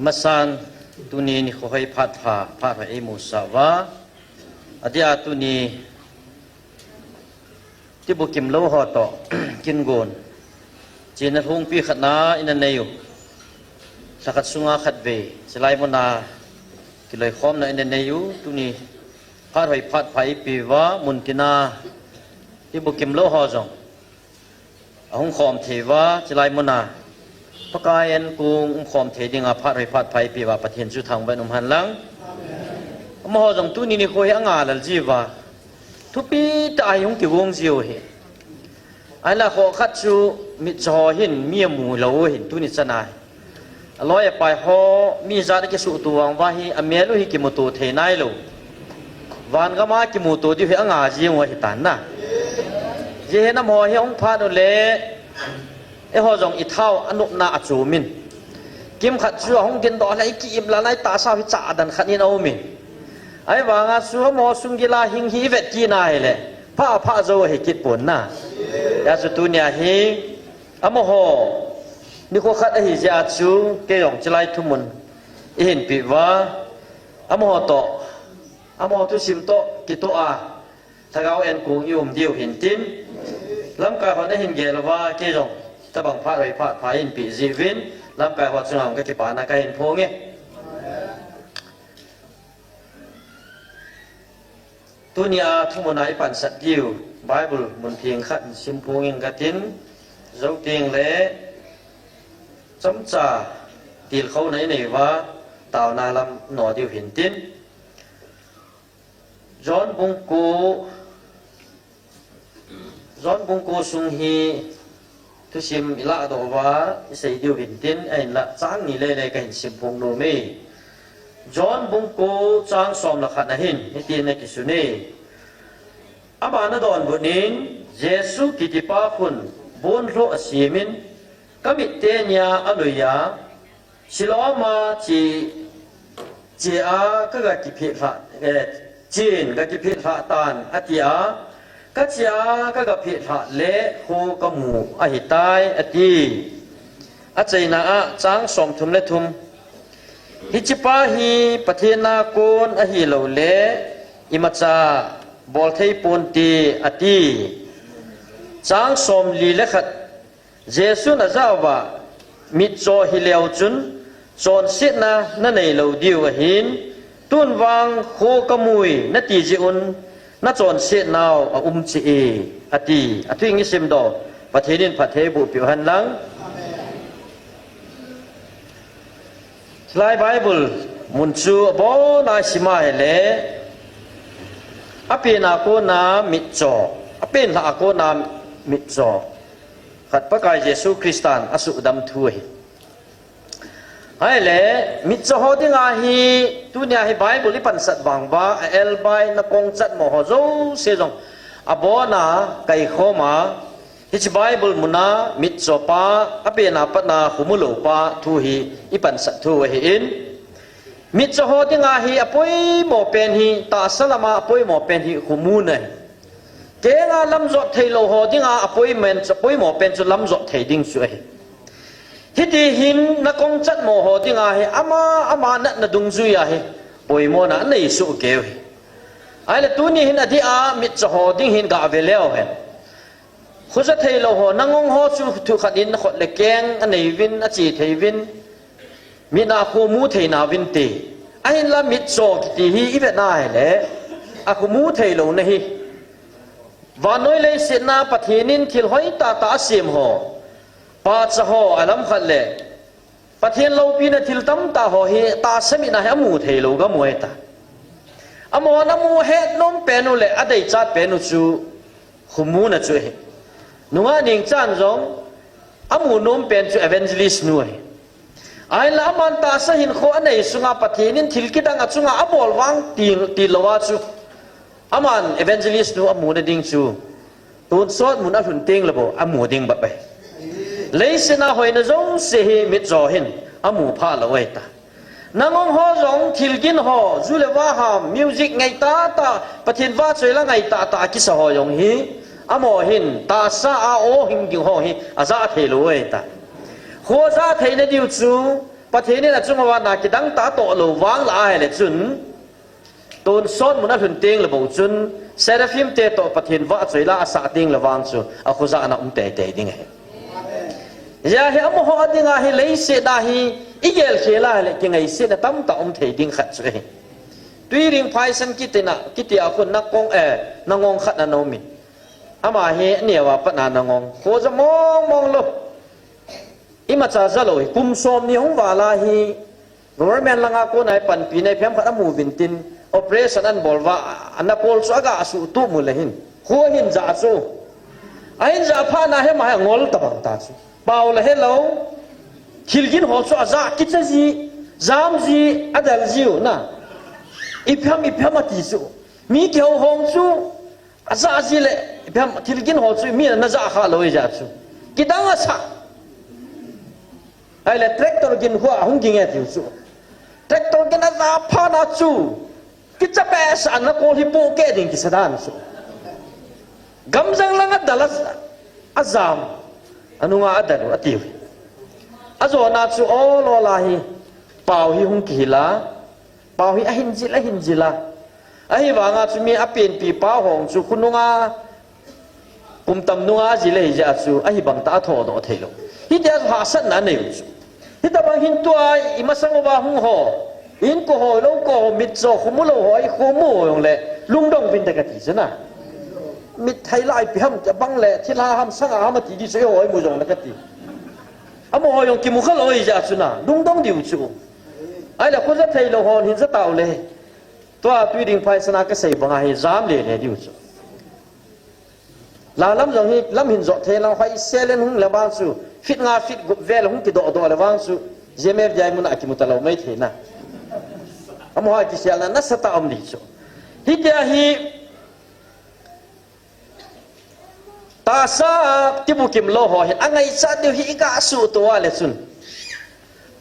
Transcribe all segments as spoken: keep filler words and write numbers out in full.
Masan, tuni nikho hoi phat pha, phat hoi eimusah uva. Adia tuni tibukim lou ho toh kin gon. Chena lhungpi khat na ina nei u. Lhakhat sunga khatvei. Chilai muna kiloikhomna ina nei u. Tuni phat hoi phat pha eipe uva, muntina tibukim lou ho jong ahung khom thei uva, chilai muna Pakai enkong umkhom thei dinga phat hoi phat pha eipe uva, Pathen chu thangvah in umhen lang. Amaho jong tuni nikho hi anga lel jiuva, thupi tah a hi hung kigong jiu hi. Ahinla kho khat chu mitcho ho hin mi amu lou u hin tuni chana hi. Aloi apai ho mi jat akisuhto vang uva hi amel u hi kimuto thei nailou. Van gam a kimuto diu hi anga jing u ahitan na. Hijeh hin amaho hi ahung phat uleh, eiho jong ithao anopna achom in. Kimkhat chu ahung dingdoh leh iki-im lal a itahsa u hi chah dan khat in aum in. Ahivanga chu amaho sunggil a hing hi ivet kit na hileh, pha pha jou ahi kit pon na. Hijeh chun tunia hi, amaho nikho khat ahi jeh a chu, kei jong chilai thumun eihin pe uva, amaho toh, amaho thusim toh kitoh a, Lhagao enkong i um diu hin tin, lamkai hon ahin gel uva, kei jong tabang phat hoi phat pha eihin pe jiuvin, lamkai ho chunga kakipana kahin phong e. Tunia thumun a ipansat diu Bible mun theng khat sim phong inge katin, jou teng leh chomcha tilkhouna inei uva, taona lam no diu hin tin. John bung ko, John bung ko sung hi thusim ilah doh uva, isei diu hin tin, ahinlah chang ni lele kahin sim phong nom e. John bung ko chang som le khat na hin hitin akisun e. Aman adonbut in, Jesu kitipa khun bonlhoh asem in, kamit teni a alui a, Siloam a che, che a kaga kiphit lha, eh, chen kakiphit lha tan, ati a, kache a kaga phit lha leh kho kamu ahitai, ati. Achaina a chang som thum le thum. Hichepa hi Pathen a kon ahilou leh, imacha bol thei ponte, ati. Chang som li le khat. Jesun ajah uva, mitcho hileu chun, chonsetna nanei lou diu ahin, tun vang kho kamui nati jeh un, nachonset nau aum cheh e, ati. Athu in isim doh, Pathen in phatthei eiboh peh u hen lang. Hilai Bible mun chu abon a isim a hileh, apen a kona mitcho, apen lhah a kona mitcho khat Pakai Jesu Christan asuhdam thu ahi. Ahileh, mitcho ho dinga hi, tunia hi Bible ipansat vang uva, a-elbai nakong chatmo ho jouse jong abon a kaikhom a, hiche Bible mun a mitcho pa, apen a pat a kho mu lou pa thu hi ipansat thu ahin. Mitcho ho dinga hi apoimo pen hi, tahsa lam a apoimo pen hi kho muna ahi. Kenga lamjot theilou ho dinga apoimo, apoimo pen chu lamjot thei ding chu ahi. Hiti hin nakong chatmo ho dinga hi ama, ama natna dungjui a hi poimona anei soh kei u ahi. Ahileh tuni hin adeh a mitcho ho ding hin gave leu hen. Khoja theilou ho, nangong ho chu thukhat in khut le keng anei uvin, ache thei uvin, mit a kho mu thei nauvinte. Ahinla mitcho kiti hi ivet na hileh, akho mu theilou na hi. Vannoi leiset a Pathen in thil hoi tah tah asem ho, pahcha ho alam khat leh, Pathen loupina thil tamtah ho hi tahsa mit a hi amu theilou gam u ahitai. Amahon amu het nom pen u leh adeichat pen u chu kho muna chu ahi. Nungah Nengchan jong amu nom pen chu evangelist nu ahi. Ahinla aman tahsa hinkho anei sunga Pathen in thil kidang achunga abol vang til, til lou a chu, aman evangelist nu amuna ding chu tonsot mun alhun teng le bou amu ding bep ahi. Leiset a hoina jouse hi mitcho hin amu phah lou ahitai. Nangong ho jong thil gin ho, ju le vaham, music ngai tah tah, Pathen vahchoi la ngai tah tah akisa ho jong hi, amaho hin tahsa a o hing ding ho hi ajah theilou ahitai. Kho ajah theina diu chu Pathen in achunga na kidang tah atoh lou vang lah ahile chun, tonsot mun alhun teng le bou chun, Seraphim te toh Pathen vahchoi la asah teng le vang chu, akhojahna um teitei ding ahi. Hijeh a hi amaho dinga hi leiset a hi, igel khel a ahile, kingaisetna tamtah um thei ding khat chu ahi. Twiring Phaisan kiti na, kiti a khun na kong, eh, na ngong khat ana um in. Ama hi aneo a pat na ana ngong. Khoja mong mong lou. Imacha ja lou hi, kum som ni hung val a hi, government langa kona hi panpina ipi ham khat amu uvin tin, operation ana bol uva, ana kol chu aga suhtup u le hin. Kho ahin ja chu. Ahin ja phat na hi ama hi angol tabang ta chu. Pao la helou. Thilgin ho chu aja kicha ji, jam ji, adal ji u na. Ipi ham, ipi ham ati chu. Mi kihou hong chu, aja ji le, ipi ham, thilgin ho chu, mi na ja kha lou ijeh chu. Kidang asa. Ahile tractor gin ho ahung ging e tiu chu. Tractor gin aja phat na chu. Kicha pesa ana kol hi pohkeh ding kisa dan chu. Gamjang langa dal a, ajam. Anunga adal u atiu. Ajona chu ol ol a hi. Pao hi hung kihil a. Pao hi ahin jil, ahin jil a. Ahivanga chu mi apenpi pao hong chu khonunga, kum tam nunga ajil ahi jeh a chu, ahibang tah a athodoh thei lou. Hitia chu hahsatna anei u chu. Hitabang hin tua imasang uva hung ho, inko ho, lou ko ho, mit cho, khomu lou ho, ikhomu ho jong le, lungdong uvin te kati chu na. Mit thai lai ipi ham, abang le, thil ha ham, sang a ham ati di chu, eiho imu jong le kati. Amaho jong kimu kha lou ahi jeh a chu na, lungdong diu chu. Ahile khoja thei lou hon hin ja tau le. Tua Twiring Phaisan a kasei banga hi jam le le diu chu. La lam jong hi lam hin jot thei lang hoi selen hung le vang chu. Feet nga feet gup vel hung kidoh doh le vang chu. G M F D I mun a kimu talou mai thei na. Amaho a kiselna nasatah a um di chu. Hitia hi tahsa tibukim lou ho hin angaichat diu hi iga suhtup a le chun.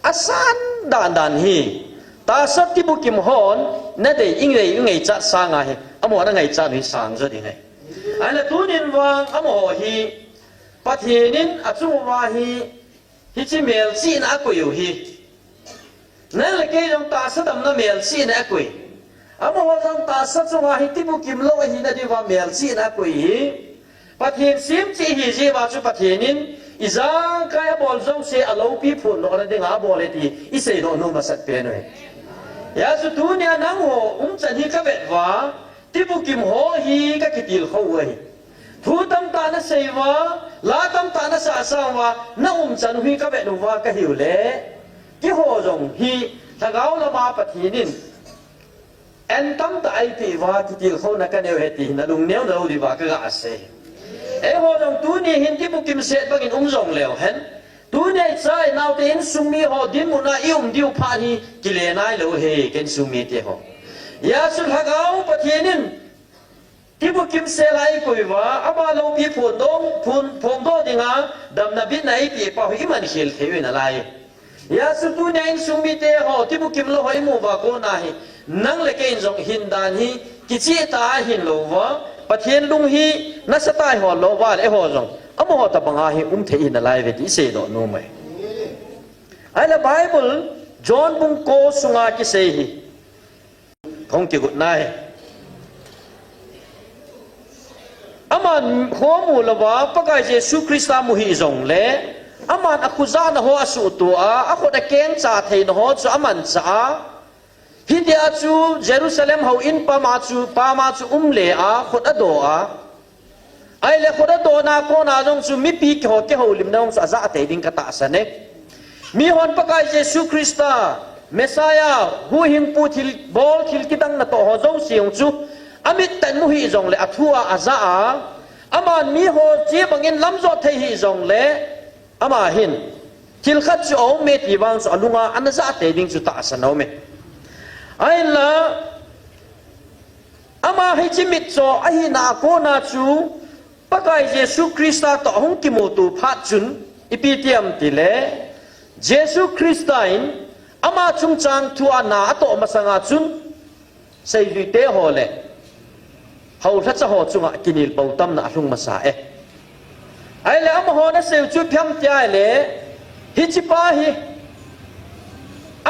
Asan dan dan hi. Tahsa tibukim hon, nadei, inei, ingaichat sanga hi. Amahon angaichat u hi sang jo ding ahi. Ahile tunin vang, amaho hi. Pathen in achung uva hi. Hiche melchihna akoi u hi. Nang le kei jong tahsa damna melchihna akoi. Amaho jong tahsa chunga hi tibukim lou ahina diuva melchihna akoi hi. Pathen semchih ihi jeh uva chu Pathen in ijangkai abol jouse aloupi phondohna dinga abol e ti iseidoh nom masat pen u ahi. Hijeh chun tunia nangho umchan hi kavet uva, tibukim ho hi kakitilkhou u ahi. Thu tamtah nasei uva, la tamtah nasahsah uva, naumchan u hi kavet uva kahiu le. Keiho jong hi, lhagao lama Pathen in. An tamtah eipeh uva, kitilkhouna kanei u ahi ti hi nalung neo nalou diuva kaga sei. Eiho jong tuni hin tibukim set bangin um jong leu hen. Tunia icha inaote insung mi ho dinmun a ium diu phat hi kile nailou ahi, ka insung mite ho. Hijeh chun lhagao Pathen in tibukim sela eikoi uva, ama loupi phondoh, phon, phondoh dinga, damna bitna eipeh pau hi iman khel thei u ahi nalai. Hijeh chun tunia insung mite ho, tibukim lou ho imu uva kona hi, nang le kei in jong hin dan hi, kicheh tah a hin lou uva, Pathen lung hi, nasatah a ihol lou uva le eiho jong, amaho tobanga hi um thei ahi nalai ve ti iseidoh nom e. Ahile Bible, John bung ko sunga kisei hi. Hung kigot nai. Aman khomu louva, Pakai Jesu Christa mu hih jongle, aman akhojahna ho asuhtoh a, akhut akengcha theina ho chu amanchah a, hitia chu Jerusalem houin pama chu, pama chu umle a, khut adoh a. Ahile khut adohna kona jong chu mipi kihou, kihoulimna jong chu ajah tei ding katahsan e. Mihon Pakai Jesu Christa, Messiah, huhhingpu thilbol, thil kidang natoh ho jouse jong chu, amit tah in mu hih jongle, athu a ajah a, aman miho chebangin lamjot thei hih jongle, ama hin, thil khat chu aum e ti vang chu alunga ana jah tei ding chu tahsan aum e. Ahinla, ama hiche mitcho ahina a kona chu, Pakai Jesu Christa toh ahung kimuto phat chun, ipi ti ham tile, Jesu Christa in ama chungchang thu a na atoh masanga chun, seijuite ho le, houlhacha ho chunga kinelpou tamna alhung masa e. Ahile amahon asei u chu ipi ham tia ahile, hichepa hi,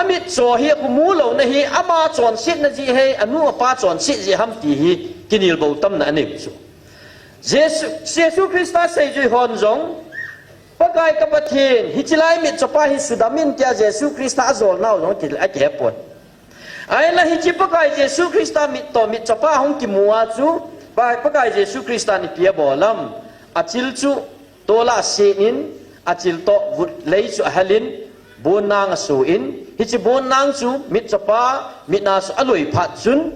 Amitcho hi amu louna hi ama chonsetna jeh ham, anu apa chonset jeh ham ti hi kinelbou tamna anei chu. Jesu, Jesu Christa seijui hon jong, Pakai ka Pathen, hiche lai mitchopa hi sudam in tia Jesu Christa ajolnau jong ki, akihepon. Ahinla hiche Pakai Jesu Christa mit toh mitchopa hung kimu a chu, Pa, Pakai Jesu Christa in ipi abol ham, achil chu tol a aset in, achil toh vut lei chu ahal in, bon nang aso in, hiche bon nang chu mitchopa mit a chu aloi phat chun,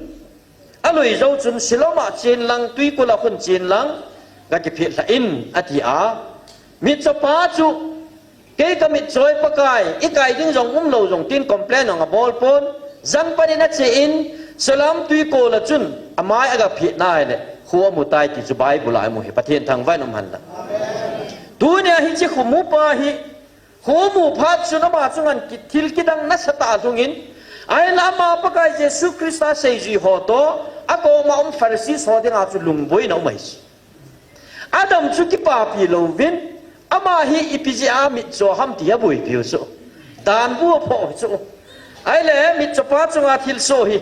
aloi jou chun Siloam a chen lang, twikol a khun chen lang, gakiphet lhah in, ati a. Mitchopa chu, kei ka mitcho e Pakai, ikai ding jong umlou jong tin complain jong abol pon, jangpan in ache in, Siloam twikol a chun, amai agaphet na ahile, kho amu tai ti chu Bible a imu hi, Pathen thangvah in um hen lang. Tunia hiche kho mupa hi, kho mu phat chun ama chunga ki, thil kidang nasatah alhung in, ahinla ama Pakai Jesu Christa seijui ho toh, akoma um Pharisee ho dinga chu lungboina aum ahi. Adam chu kipapi louvin, ama hi ipi jeh a mitcho ham ti aboipiu chu. Danbu aphoh chu. Ahile mitchopa chunga thilsoh hi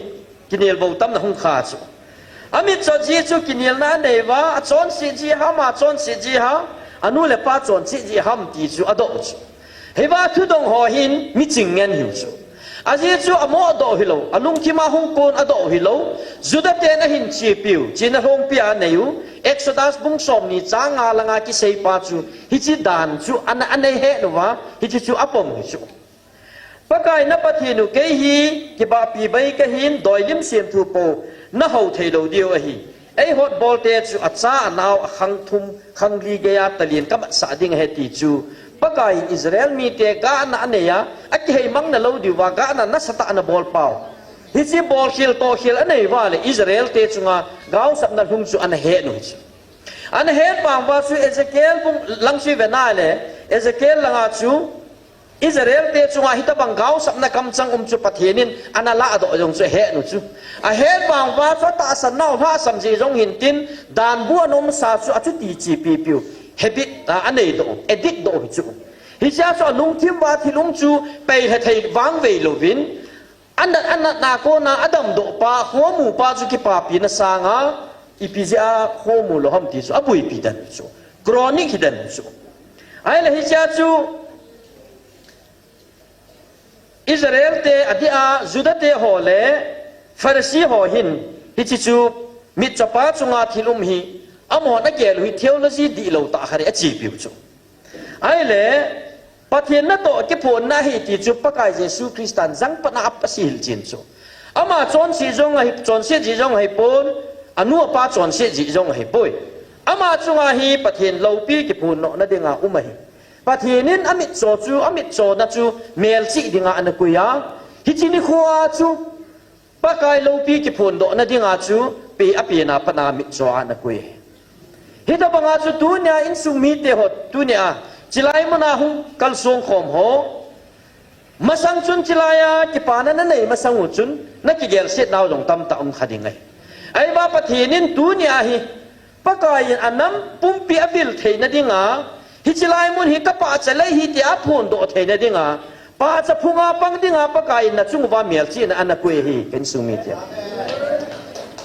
kinelbou tamna hung kha chu. Amitcho jeh chu kinelna anei uva, achonset jeh ham, achonset jeh ham, anu le apa chonset jeh ham ti chu adoh chu. Hiva thudong ho hin miching ngen hiu chu. Ajeh chu amoh doh hilou, alungthim a hung kon adoh hilou, Juda ten ahin chepiu, chena lhongpi a aneiu, Exodus bung somni chang nga langa kiseipa chu, hiche dan chu ana, anei het uva, hiche chu apom hi chu. Pakai na Pathen u kei hi, kibahpi bai kahin, doilim semthu pou, nahou theilou diu ahi. Eihotbolte chu acha anao akhang thum, khang li geiya talen kamatsah ding ahi ti chu. Pakai in Israel mite gahna anei a, akihei mang nalou diuva, gahna nasatah ana bol pau. Hiche bolkhel tohkhel anei uva le Israel te chunga gaosapna lhung chu ana het u hichu. Ana het vang uva chu Ezekiel bung lang chu ive na le, Ezekiel langa chu Israel te chunga hitobang gaosapna kamchang um chu Pathen in ana lahdoh jong chu ahet u chu. Ahet vang uva chu atahsan nau lhasam jeh jong hintin, danbu ana umsa chu achuti chepipiu. Habit a, anei doh, addict doh hi chu. Hichea chu alungthim uva thil um chu peilha thei vangvei louvin, anat, anatna kona adamdoh pa, kho amu pa chu kipapina sanga, ipi jeh a kho amu lou ham ti chu aboipi den chu. Chronic hi den chu. Ahile hichea chu Israel te adeh a, Juda te ho le Pharisee ho hin, hiche chu mitchopa chunga thil um hi, amahon agel u hi theology dihlou tah khat achepiu chu. Ahile, Pathen natoh kiphonna ahi ti chu Pakai Jesu Christan jangpan a asei hilchen chu. Ama chonset jong ahi, chonset jeh jong ahipon, anu apa chonset jeh jong ahipoi. Ama chunga hi Pathen loupi kiphondohna dinga um ahi. Pathen in amitcho chu, amitchona chu melchih dinga ana koi a. Hiche nikhoa chu, Pakai loupi kiphondohna dinga chu, pe, apena pat a mitcho ana koi. Hitobanga chu tunia insung mite ho, tunia, chilai muna hung kalsong khom ho. Masang chun chilai a, kipana nanei masang u chun, nakigelset nau jong tamtah um kha ding ahi. Ahivang Pathen in tunia hi, Pakai in anam pumpi avil theina dinga, hiche lai mun hi ka pahcha lei ahi tia aphondoh theina dinga, pahcha phunga pang dinga Pakai in nachung uva melchihna ana koi ahi, ka insung mite.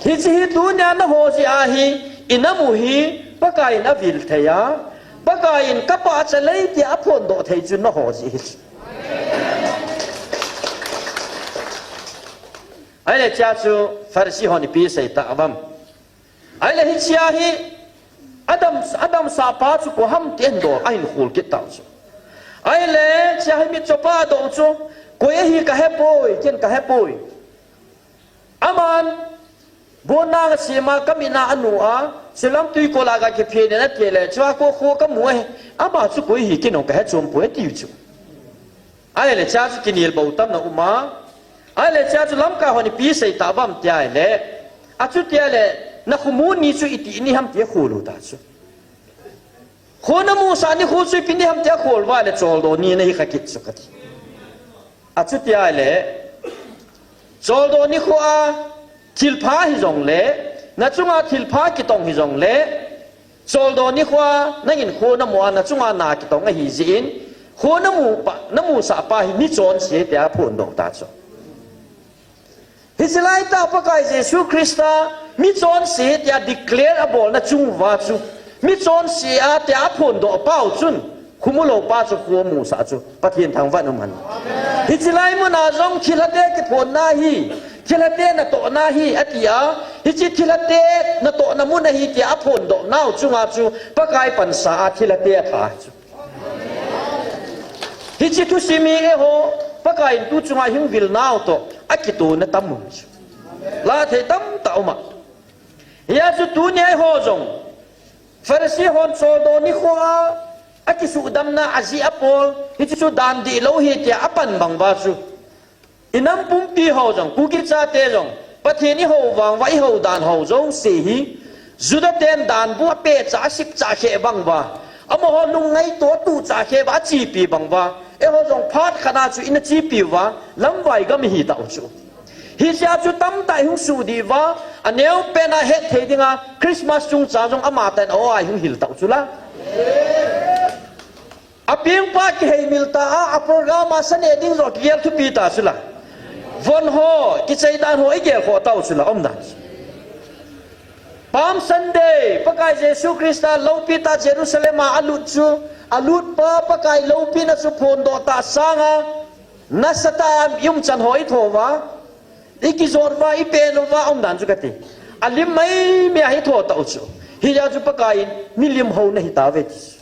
Hiche hi tunia nangho jeh ahi, inam u hi Pakai in avil thei a, Pakai in ka pahcha lei tia aphondoh thei chu nangho jeh ahi. Ahile chea chu Pharisee hon ipi asei tauvam. Ahile hichea hi, adam, adamsah pa chu koi ham ti ahin dol, ahin khol kit tau chu. Ahile, chea hi mitchopa adoh chu, koi ahi kahepoi, ken kahepoi. Aman, bon nang asem a, kamit a anu a, Siloam twikol a gakiphet in ati le, chua kho, kho kamu ahi, ama chu koi ahi ken jong kahe chompoi atiu chu. Ahile chea chu kinelbou tamna uma. Ahile chea chu lamkai hon ipi asei tauvam tia ahile, achutia le, nakho mu ni chu iti ni ham ti akhol u ta chu. Kho namusah nikho chu ipi ni ham ti akhol uva le choldo ni nahi kha kit chu kati. Achutia le, choldo nikhoa thilpha hijongle, nachunga thilpha kitong hijongle, choldo nikhoa nangin kho namu a nachunga na kitong ahi jeh in, Kho namu pa, namusah pa hi michonse tia aphondoh ta chu. Hiche laitah Pakai Jesu Christa michonse tia declare abolna chung uva chu, michonse a tia aphondoh pau chun, khomu lou pa chu kho amusah chu Pathen thangvah in um hen. Hiche lai muna jong thilhate kiphonna hi, thilhate natohna hi ati a, hiche thilhate natohna mun ahi tia aphondoh nau chunga chu Pakai pansa a thilhate atha chu. Hiche thusim hi eiho Pakai in tu chunga hung vil nau toh akitona tam um chu. La thei tamtah um a. Hia chu tunia eiho jong Pharisee hon choldo nikho a akisuhdamna ajeh apol, hiche chu dan dihlou ahi tia apan bang uva chu, inam pumpi ho jong, Kuki chate jong, Pathen ihou vang uva, ihou dan ho jouse hi, Juda ten dan bu apehcha, asipcha kheh bang uva, amaho lungngaito atuhcha kheh uva, achepi bang uva, eiho jong phat khat a chu ina chepi uva, lamvai gam ihi tau chu. Hiche a chu tamtah ihung suhdih uva, aneo pen a hetthei dinga, Christmas chungchang jong amatah in aw a ihung hil tau chu la. Apengpa kiheimil ta a, aprogram a sa neh ding joh kigel thupi ta chu la. Von ho, kicheidan ho, igel khoh tau chu la, umdan chu. Palm Sunday, Pakai Jesu Christa loupi tah Jerusalem a alut chu, alut pa Pakai loupina chu phondoh tah sanga, nasatah a iumchan ho itho uva, ikijot uva, ipen uva, umdan chu kati. Alim maimai a itho tau chu. Hijeh a chu Pakai in, milim hou nahi tauve ti chu.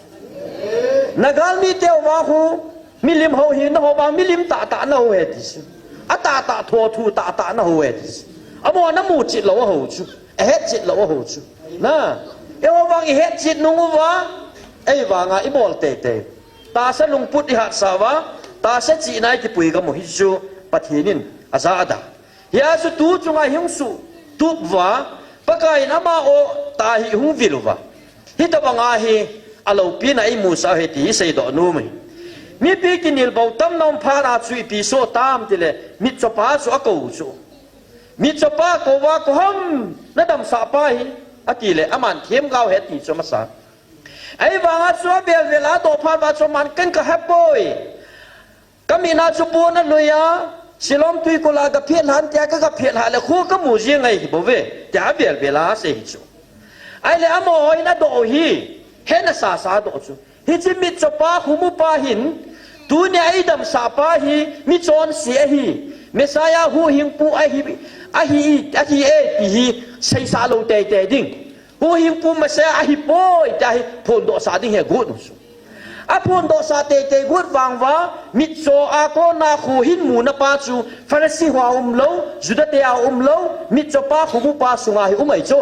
Nagalmi teu vang khu, milim hou hina ho vang, milim tahtah nahi uve ti chu. Atahtah tho thu tahtah nahi uve ti chu. Amaho namu chet lou ahou chu. Ahet chet lou ahou chu. Na, eiho vang ihet chet nung uva, ei vanga ibol teitei. Tahsa lungput ihatsah uva, tahsa chihna ikipui gam u hi chu Pathen in ajah ada. Hia chu tu chunga hung suhtup uva, Pakai in ama aw tah hi hung vil uva. Hitobang a hi aloupina eimusah u ahi ti hi seidoh nom ahi. Mipi kinelbou tamna um phat a chu ipi soh tam tile mitchopa chu akou chu. Mitchopa kou uva, koi ham nadamsah pa hi, atile aman themgao ahi ati chu amasa. Ahivanga chu avel vel a adoh phat uva chu aman ken kahepoi. Kamin a chu pon alui a, Siloam twikol a gaphet lhan tia kagaphet lhah le kho kamu jeng ahi bouve, tia avel vel a asei hi chu. Ahile amaho in adoh u hi, hena sasa adoh chu. Hiche mitchopa khomu pa hin, tunia eidamsah pa hi, michonse ahi, Messiah huhhingpu ahi, ahi, ahi e ti hi, seisah lou teitei ding. Huhhingpu Messiah ahipoi, tia hi phondohsah ding hi agot u chu. Aphondohsah teitei got vang uva, mitcho a kona kho hin muna pa chu, Pharisee ho a umlou, Juda te a umlou, mitchopa khomu pa sunga hi um ahi chu.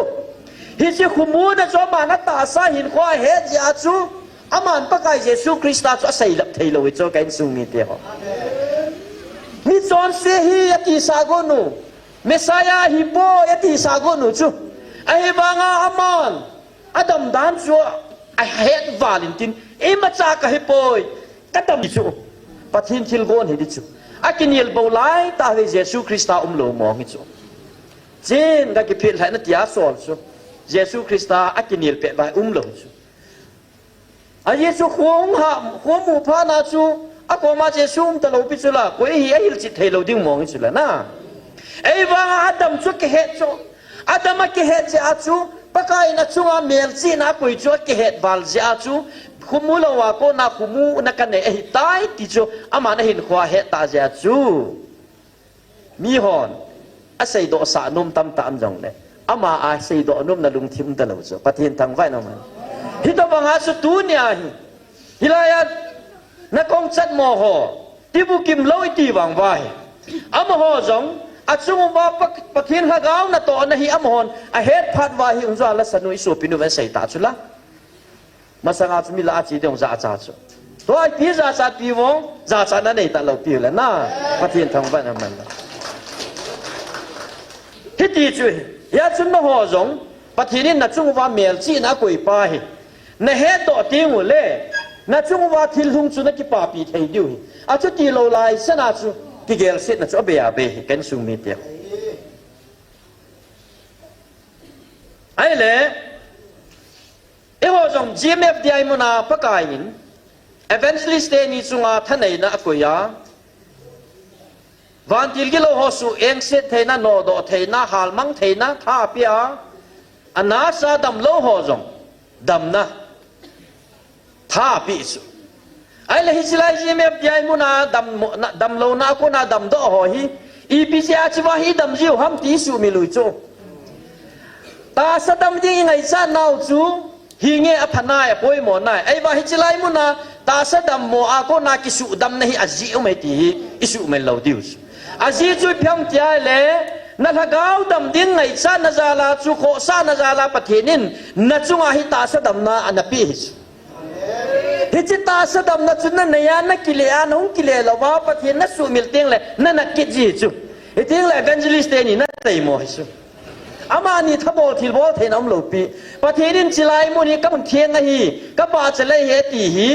Hiche khomuna chu aman atahsa hinkho ahet jeh a chu, aman Pakai Jesu Christa chu aseilep theilou hi chu ka insung mite ho. Michonse ahi atisah got u, Messiah ahipoi atisah got u chu. Ahivanga aman, adam dan chu ahet val intin, imacha kahipoi, kadam chu. Pathen thilgon hi di chu. Akinelbou laitah uve Jesu Christa umlou mong hi chu. Chin gakiphet lhahna tia asol chu. Jesu Christa akinel pet uva umlou chu. Ajeh chu kho hung ha, kho mu phat na chu, akoma Jesu um talou pi chu la, koi hi ahilchet theilou ding mong hi chu la na. Ahivanga adam chu akihet chu. Adam akihet jeh a chu, Pakai in achunga melchihna akoi chu akihet val jeh a chu, khomu lou a kona khomuna kanei ahitai ti chu, aman ahinkho ahet tah jeh a chu. Mihon aseidohsah nom tamtah um jongle, ama aseidoh nomna lungthim um talou chu, Pathen thangvah in um hen. Hitobanga chu tunia hi, hilai a nakong chatmo ho, tibukim lou iti vang uva hi, amaho jong achung uva Pa-, Pathen lhagao natohna hi amahon ahet phat uva hi, ung jong lasan u, isopi nu ven seitah chu la. Masanga chu mi lah a che ding jachat chu. Tua ipi jachat pi vong, jachatna neita lou pi le na. Pathen thangvah in um hen. Hiti chu, hia chun nangho jong, Pathen in nachung uva melchihna akoi pa hi. Nahetdoh teng ule, nachung uva thil lhung chu nakipapi thei diu hi. Achuti lou lai, sana chu, kigelsetna chu abei abei hi, ka insung mite. Ahile, eiho jong G M F D I muna Pakai in, Evangelist teni chunga thaneina akoi a, vantil gilou ho suhengset theina, nodoh theina, halmang theina tha apeh a, anasa damlou ho jong damna tha apeh chu. Ahile hiche lai G M F D I muna dam, damlouna a kona damdoh ho hi, ipi jeh a hicheva hi idam jiu ham ti isuhmil u chu. Tahsa dam ding ingaichat nau chu hinge, apha nai, apoimo nai. Ahivang hiche lai muna tahsa dammo a kona kisuhdamna hi ajeh um ahi ti hi isuhmil lou diu chu. Ajeh chu ipi ham tia ahile, nalhagao dam ding ngaichatna jal a chu, khohsahna jal a Pathen in nachunga hi tahsa damna anapeh ahi chu. Hiche tahsa damna chu nanei a, nakile a, nahung kile louva Pathen nasuhmil tengle nanat kit ji chu. Hitengle evangelist teni nataimo ahi chu. Amani thabol thilbol theina umlou pi. Pathen in hiche lai mun hi kamun theng ahi, kapahcha lai ahi ati hi,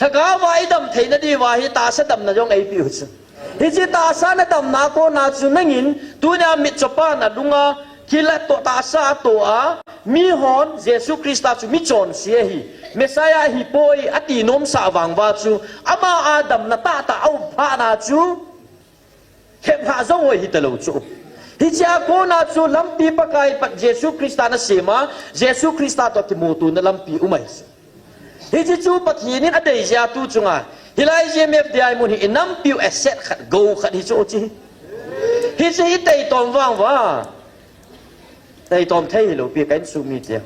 lhagaova idam theina diuva hi tahsa damna jong eipeh u chu. Hiche tahsa nadamna a kona chu nangin tunia mitchopa nalunga thil atoh, tahsa atoh a, mihon Jesu Christa chu michonse ahi, Messiah ahipoi ati nomsah vang uva chu, ama a damna tahtah aum phatna chu lhemlhah jou ahitalou chu. Hichea kona chu lampi Pakai Jesu Christa nasem a, Jesu Christa toh kimutona lampi um ahi chu. Hiche chu Pathen in adei jeh a tu chunga hilai G M F D I mun hi inampiu asset khat, gou khat hi chu chi. Hiche hi taitom vang uva, taitom thei hilou pi ka insung mite.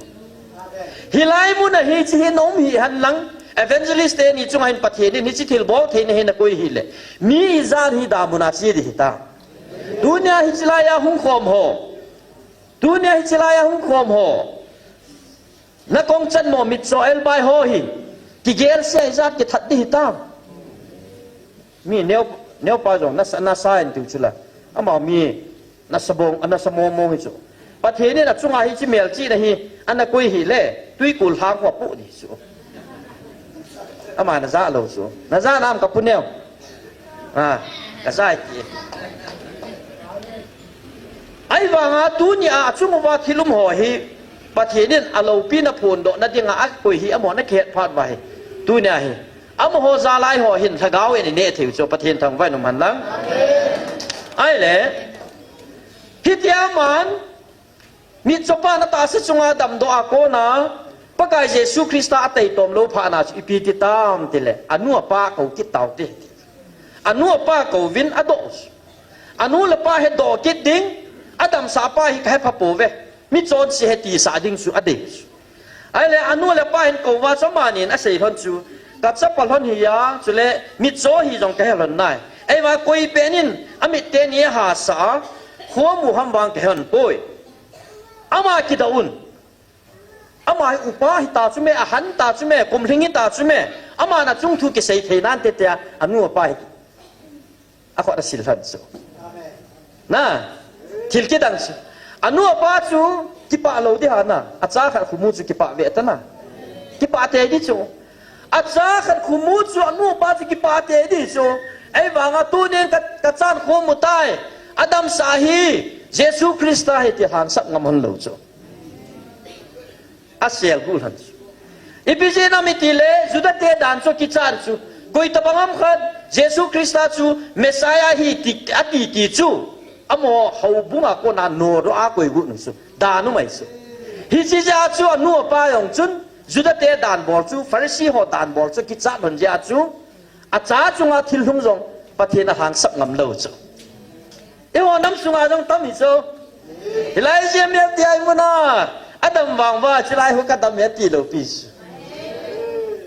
Hilai muna hiche hi naum hihen lang, evangelist teni chunga hin Pathen in hiche thilbol theina hi nakoi hile, mi ijat hi damun a che ding hita. Tunia hiche laiya hung khom ho, tunia hiche laiya hung khom ho, nakong chanmo mitcho elbai ho hi kigelse ijat kithat ding hitam. Mi neo, neopa jong nasa, nasa in tiu chula, ama mi nasa bong, nasa mong mong hi chu. Pathen in achunga hiche melchihna hi anakoi hile, twikul lhang hoa poh ding chu. Ama najah lou chu. Najah nam kapu neo? A, kajah e ti. Ahivanga tunia achung uva thil um ho hi Pathen in aloupina phondohna dinga akoi hi amaho nakihet phat uva hi, tunia hi amaho jalai ho hin lhagao in ineh theiu chu. Pathen thangvah in um hen lang. Ahile, hitia aman mitchopa natahsa chunga damdoh a kona Pakai Jesu Christa ataitom lou phatna chu ipi ti tam tile, anu apa kou kit taute. Anu apa kouvin adoh chu. Anu le apa hi doh kit ding, adamsah pa hi kahe pha pouve, michonse ahi tisah ding chu adei chu. Ahile anu le apa hin kou uva chu amanin asei lhon chu, kachapa lhon hiya, chule mitcho hi jong kahe lhon nai. Ahivang koi pen in amit teni ahasah a, khomu ham vang kahe lhon poi. Ama kidoh un. Ama hi upa hita chu me, ahan ta chu me, kumlhing hita chu me, aman achung thu kisei thei nante tia anu apa hi akhut asil lhon chu. Na, thil kidang chu, anu apa chu kipah lou ding ham na, acha khat khomu chu kipah ve ta na. Kipah tei ding chu. Acha khat khomu chu anu apa chu kipah tei ding chu. Ahivanga tunin ka, kachan khomu tai, adamsah hi Jesu Christa ahi ti lhangsap ngam lhon lou chu. Asel gu lhon chu. Ipi jeh ham itile, Juda te dan chu kichat chu. Koi tabang ham khat Jesu Christa chu Messiah ahi ti, ati ti chu, amaho houbunga kona nodoh a koi gu nu chu, dan um ahi chu. Hiche jeh a chu anu apa jong chun Juda te dan bol chu, Pharisee ho dan bol chu kichat lhon jeh a chu, acha chunga thil lhung jong Pathen alhangsap ngam lou chu. Eiho nam sunga jong tam hi chu. Hilai G M F D I muna adam vang uva, chulai ho kadam e ti lou pi chu.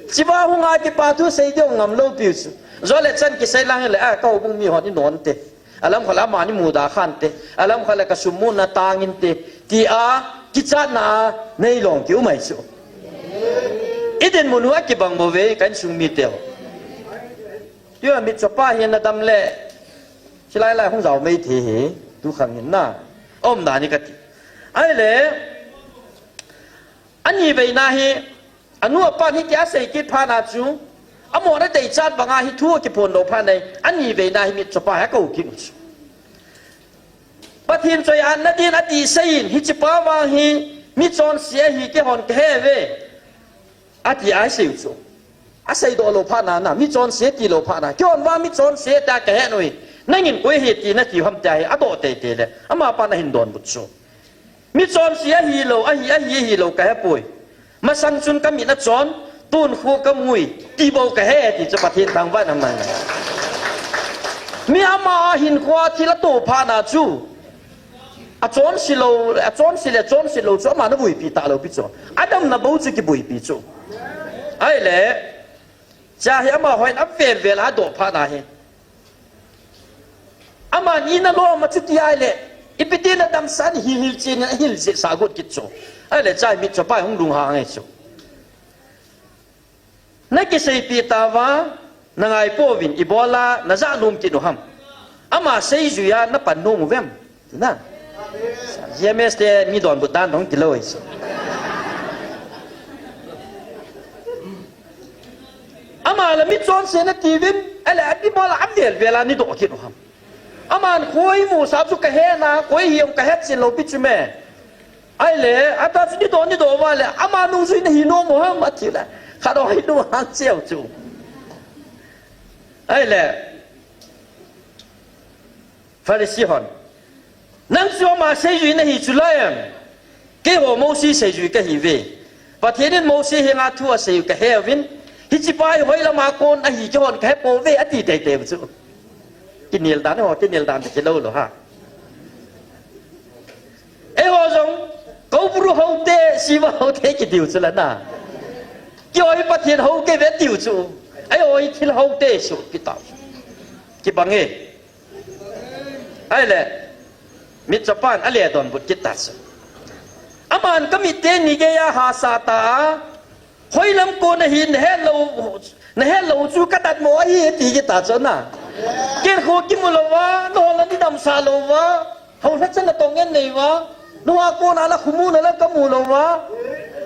Chiva hunga kipa thu sei ding ngam lou pi chu. Jole chan kisei lang le, a, ka houbung mihon inonte, alam khat amani muda khante, alam khat le kasum muna tang inte, tia kichatna a neilong kium ahi chu. Idinmun u akibang bouve, ka insung mite ho. Tua mitchopa hi nadam le, hilai lai hung jao mei thei hi, tu khang hin na. Aumdan hi kati. Ahile, aniveina hi, anu apan hitia asei kit phatna chu, amahon adeichat banga hi thu akiphondoh phat in, aniveina hi mitchopa hi akou kit u chu. Pathen choi-atna din adih seiyin, hichepa vang hi michonse ahi, keihon kaheuve, ati a asei u chu. Asei doh lou phat na, na, mi chonse ti lou phat na. Kihon va mi chonse ta kahe nui. Nangin koi hi ti nati ham tia hi, adoh teitei le. Amapan ahin donbut chu. Mi chonse ahi lou, ahi, ahi, ahi lou kahe poi. Masang chun kamit na chon, tun khu kamui, ti bou kahe ti chu Pathen thangvah in aman. Mi ama ahinkhoa thil ato phat na chu. Achonse lou, achonse le, chonse lou chu ama nabuipi talou pi chu. Adamna bou chu kibuipi chu. Ahile, cha hi amaho in avel vel a adoh phat na hi. Aman ina lom a chuti ahile, ipi ti nadamsah hi hil chin, hil chin sa got kit chu. Ahile, cha hi mitchopa hung lunghang e chu. Nakiseipi tauva, nangai pouvin ibola, najah nom kit u ham. Ama seijui a napan nom uvem. Na. G M S te mi donbut dan dong kilou e chu. Ama la mi chonse nati uvin, ahile, ibola avel vel a nidoh kit u ham. Aman koi musah chu kahe na, koi hi jong kahet chin lou pi chu me. Ahile, ata chu nidoh, nidoh uva le, ama nungjui nahi nom u ham ati le. Khat o hi lunghang cheu chu. Ahile, Pharisee hon. Nang chu ama seijui nahi chu lai em. Keiho Mose seijui kahi uve. Pathen in Mose henga thu asei u kahe uvin. Hiche pa hi hoilama kon ahi keihon kahe pouve ati teitei u chu. Kinel dan ho, kinel dan kilou lou ha. Eiho jong, Koubru houte, Siva houte kitiu chu la na. Keiho hi Pathen hou kei ve tiu chu. Eiho hi thil houte chu kitiu. Kibang e. Ahile, mitchopan ale donbut kit ta chu. Aman kamit te ni geiya hahsa ta a, hoilam kon ahi nahet lou, nahet lou chu kadatmo ahi ti kit ta chu na. Ken kho kimu louva, nahon la nidamsah louva, hou lha chan natong ngen neiva, nahon a kona la khumuna la kamu louva.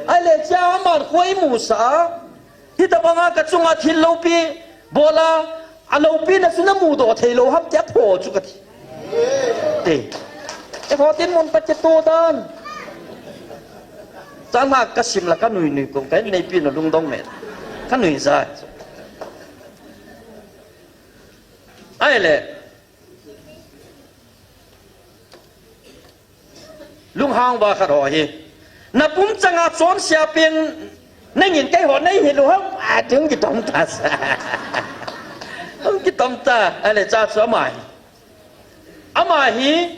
Ahile cha aman kho imusah a. Hitabanga kachunga thil loupi, bola, aloupina chu namudoh thei lou ham tia pho chu kati. Te. Eiho dinmun pa kitoh dan. Chan la kasim la kanui nui kong, kaneipi na lungdong me. Kanui ja. Ahile. Lunghang uva khat ho hi. Napum changa chonse a peng nangin keiho neihil u ham, ati hung kitom ta sa. Hung kitom ta, ahile cha chu ama hi. Ama hi,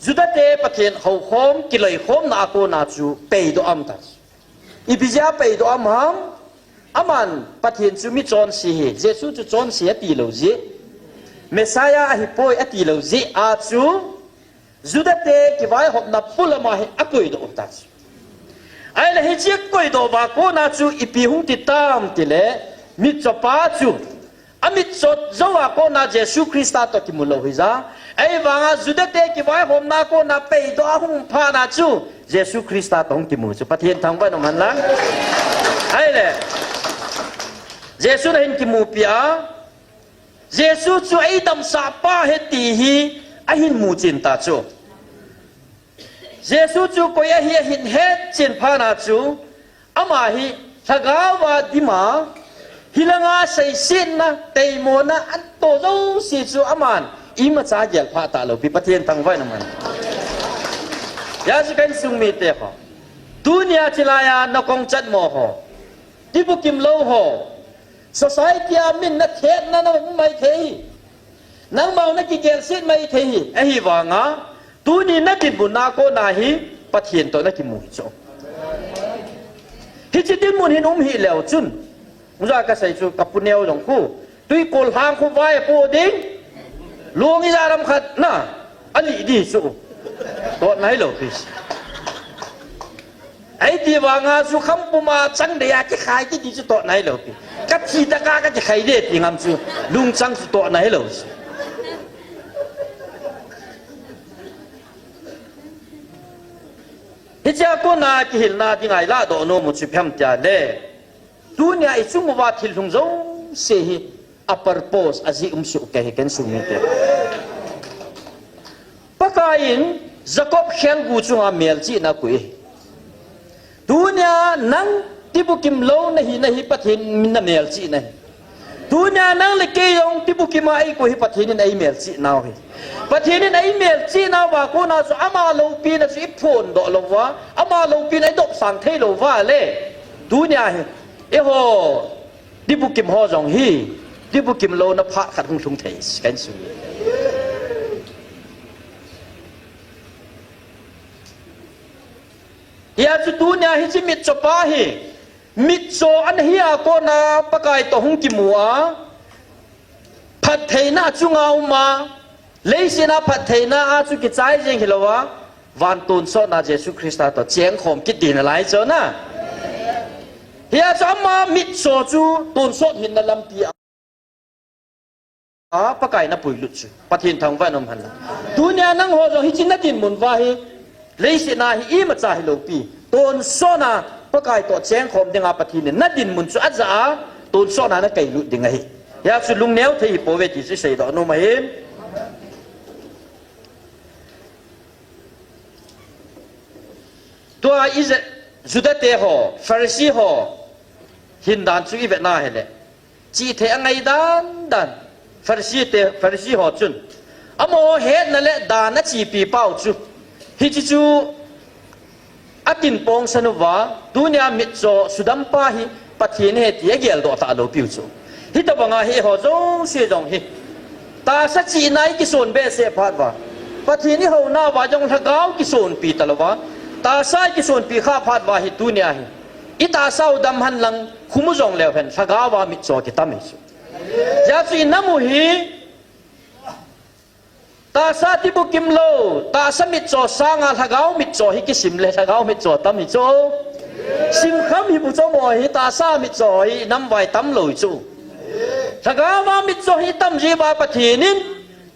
Juda te Pathen houkhom, kiloikhomna a kona chu peidoh aum ta. Ipi jeh a peidoh aum ham, aman Pathen chu mi chonse ahi, Jesu chu chonse ati lou jeh. Messiah ahipoi ati lou jeh a chu, Juda te kivaihopna polam a hi akoidoh ta chu. Ahile hiche akoidoh uva kona chu ipi hung ti tam tile, mitchopa chu, amitchot jou a kona Jesu Christa toh kimu lou hija. Ahivanga Juda te kivaihopna kona peidoh a hung phat na chu, Jesu Christa toh hung kimu chu. Pathen thangvah in um hen lang. Ahile, Jesu in ahin kimupi a, Jesu chu eidamsah pa ahi ti hi ahin muchen ta chu. Jesu chu koi ahi ahin hetchen phat na chu, ama hi lhagao a dim a, hilanga seisetna, teimona, anatoh jouse chu aman imacha gel phah talou pi, Pathen thangvah in um hen. Hijeh a chu ka insung mite ho, tunia chulaiya nakong chatmo ho, tibukim lou ho, society a min nathetna naum maithei hi. Nangma nakigelset maithei hi. Ahivanga, tuni nadinmun a kona hi, Pathen toh nakimu hi chu. Hiche dinmun hin um hih leu chun, hung ja kasei chu kapu neo jong khu, twikol lhang khu vai apoh ding. Long ija lam khat na, alih di chu. Totna hilou pi. Eiti vanga chu khampum a chang dei a kikhai kiti chu totna hilou pi. Kathi tah a kakikhai ding ti ngam chu, lungchang chu totna hilou chu. Hichea kona kihilna dinga iladoh nom u chu ipi ham tia le, tunia ichung uva thil lhung jouse hi a purpose, ajeh um soh kei hi ka insung mite. Pakaiyin Jacob khelgu chunga melchihna akoi. Tunia nang tibukim lou nahi nahi Pathen in namelchih nahi. Tunia nang le kei jong tibukim a eikoi hi Pathen in eimelchih nau hi. Pathen in eimelchih nauva kona chu ama loupina chu iphondoh louva, ama loupina idopsang thei louva le. Tunia hi, eiho, tibukim ho jong hi, tibukim louna phat khat hung lhung thei, kahin sum. Hia chu tunia hiche mitchopa hi, mitcho ana hi a kona Pakai toh hung kimu a, phattheina achunga um a, leiset a phattheina a chu kichai jeng hilou a, van tonsotna Jesu Christa toh chengkhom kit ding nalai chu na. Hia chu ama mitcho chu tonsot hinna lampi a. A, Pakai napuilut chu. Pathen thangvah in um hen lang. Tunia nangho jong hiche nadinmun uva hi, leiset a hi imacha hilou pi, tonsotna Pakai toh chengkhom dinga Pathen in nadinmun chu ajah a, tonsotna nakailut ding ahi. Hia chu lungneo thei hipouve ti chu iseidoh nom ahi. Tua ije, Juda te ho, Pharisee ho hindan chu ivet na hile, chihthei angai dan dan, Pharisee te, Pharisee ho chun amaho hetna le dan achepi pau chu, hiche chu akinpongsan uva, tunia mitcho sudampa hi Pathen ahi ti ageldoh talou piu chu. Hitobanga hi eiho jouse jong hi, tahsa chihna ikison behseh phat uva, Pathen ihouna uva jong lhagao kisonpi talouva, tahsa ikisonpi kha phat uva hi tunia hi, itahsa u dam hen lang, khum u jong leu hen, lhagao a mitcho kitam hi chu. Hia chu inam u hi, tahsa tibukim lou, tahsa mitcho sanga lhagao mitcho hi kisim le, lhagao mitcho tam hi chu. Simkham hi bu chu mo hi, tahsa mitcho hi inam uva tam lou hi chu. Lhagao a mitcho hi tam jeh uva Pathen in,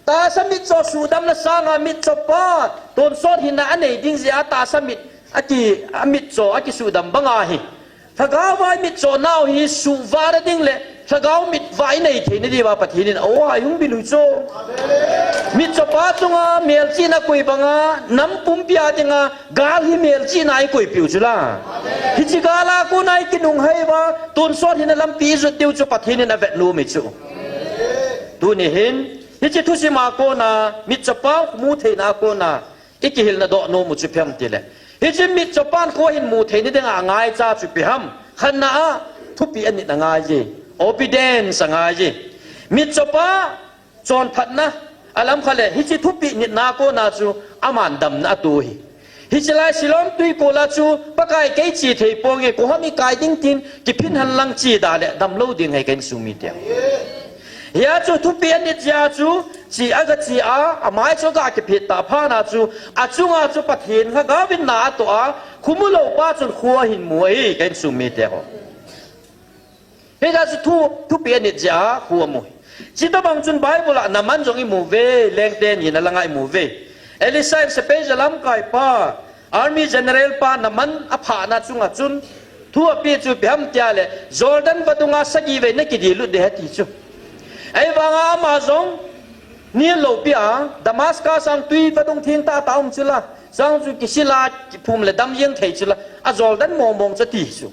tahsa mitcho sudamna sanga mitchopa, tonsot hinna anei ding jeh a tahsa mit, aki, amitcho, akisudam banga hi, lhagao a imitcho nau hi suhvahna ding le, lhagao mit vah inei theina diuva Pathen in a-o a ihung bil u hi chu. Mitchopa chunga melchihna koi banga, nam pumpi a dinga, gal hi melchihna ikoipiu chu la. Hiche gal a kona ikinunghei uva, tonsot hinna lampi ijot diu chu Pathen in avet nom hi chu. Tuni hin, hiche thusim a kona, mitchopa mu theina a kona, ikihilna doh nom u chu ipi ham tile, hiche mitchopan koi hin mu theina dinga angaicha chu ipi ham? Khatna a, thupeh anit angaiye, obedience angaiye. Mitchopa chonphatna, alam khat le, hiche thupeh nitna kona chu aman damna ato hi. Hiche lai Siloam twikol a chu, Pakai kei che thei ponge, koi ham ikai ding tin, kiphin hen lang che da le damlou ding ahi kahin sumite. Hia chu thupeh anit jeh a chu, che aga che a, amai chu aga kiphet tah phat na chu, achunga chu Pathen lhagao in na atoh a, khum u lou pa chun kho ahin mu ahi kahin sumite ho. Hijeh a chu thu, thupeh anit jeh a kho amu hi. Chutobang chun Bible a Naaman jong imu uve, Lengte nina langa imu uve. Elisha in sepai ja lamkai pa, army general pa Naaman aphahna chunga chun, thu apeh chu ipi ham tile, Jordan vadunga sagi vei nakidih lut ding ahi ati chu. Ahivanga ama jong, nil lou pi a, Damascus a twi vadung theng tah tah um chu la, chang chu kisil a, kiphum le dam jeng thei chu la, a Jordan mong mong chu ati chu.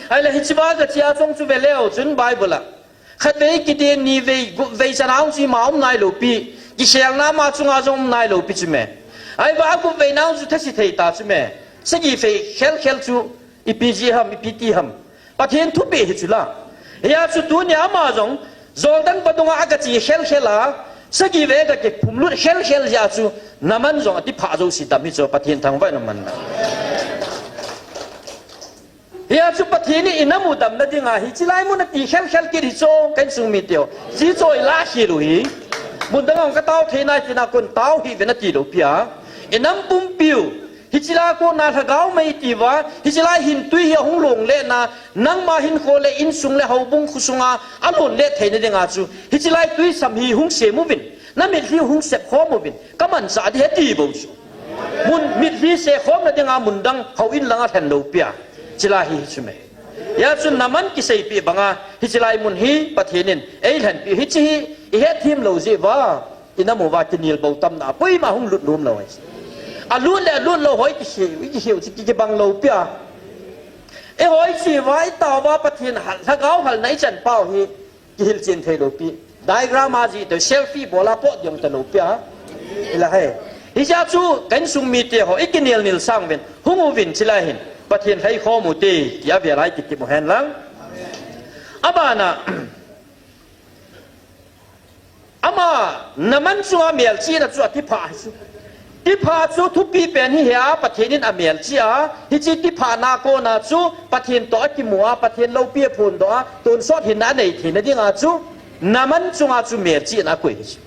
Ahile hiche va kache a chong chu ve leu chun Bible a, khatvei kidih, nivei, gupvei chan a hung chu ima um nailou pi, kiselna ama chunga jong um nailou pi chu me. Ahivang a gupveina hung chu thase thei ta chu me. Sagi vei khel khel chu ipi jeh ham, ipi ti ham. Pathen thupeh hi chu la. Hia chu tunia ama jong Jordan vadunga aga che khel khel a, sagi vei aga kiphum lut khel khel jeh a chu Naaman jong ati phah jouse dam hi chu Pathen thangvah in um hen lang. Hia chu Pathen in inam u damna dinga hiche lai mun ati khel khel kit hi chu kahin sung mite ho. Chi choi la khel u hi. Mun dang a katao thei nai tina kon tao hih uvin ati lou pi a. Inam pumpiu. Hiche lai kona lhagao mei iti uva. Hiche lai hin twi hi ahung long le na. Nangma hinkho le insung le houbung khosunga alon le theina dinga chu. Hiche lai twisam hi hung sem uvin. Na mitlhi hung sep khom uvin. Ka manchah ding ahi ati bou chu. Mun mitlhi sekhomna dinga mun dang houin langa lhen lou pi a. Hiche lai hi chu me. Hia chun Naaman kiseipeh banga, hiche lai mun hi Pathen in eilhenpeh, hiche hi ihet them lou jeh uva, inam uva kinel bou tamna a koima hung lut nom lou ahi. Alut le alut lou ho ikiheu, ikiheu chu ki, kibang lou pi a. Eiho ichi uva, itao uva, Pathen hal, lhagao halna ichan pau hi kihilchen thei lou pi. Diagram a jih teu, selfie bol a pot ding talou pi a. Hila he. Hichea chu ka insung mite ho, ikinel nel sang uvin, hung uvin chulai hin, Pathen lhai khom u hite, tia avel a ikitim u hen lang. Abana, Ama, Naaman chunga melchihna chu ati pha ahi chu. Ti pha chu thupi pen hi hea, Pathen in amelchih a, hiche ti pha na kona chu Pathen toh akimu a, Pathen loupi aphondoh a, tonsot hinna anei theina dinga chu Naaman chunga chu melchihna akoi ahi chu.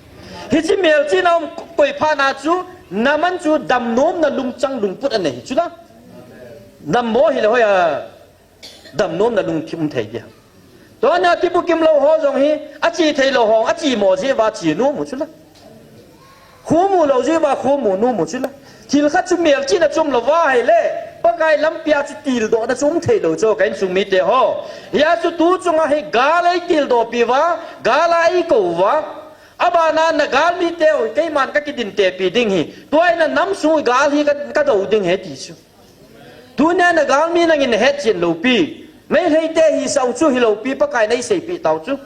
Hiche melchihna um koi phat na chu Naaman chu damnomna lungchang lungput anei ahi chu la. Dammo hile hoiya. Damnomna lungthim um thei dia. Tua na tibukim lou ho jong hi, achi thei lou ho, achi mo jeh uva chi nom u chu la. Khomu lou jeh uva khomu nom u chu la. Thil khat chu melchihna chu um lou va ahile, Pakai lampia chu tildohna chu um thei lou chu ka insung mite ho. Hia chu tu chunga hi gal a eitildoh pi uva, gal a eikou uva. Abana na galmi teu, keiman ka kidin tepi ding hi. Tua hi na nam sung gal hi ka, ka do ding ahi ti chu. Tunia na galmi nangin na hetchen lou pi. Meitei te hisah u chu hilou pi, Pakai in eiseipeh tau chu.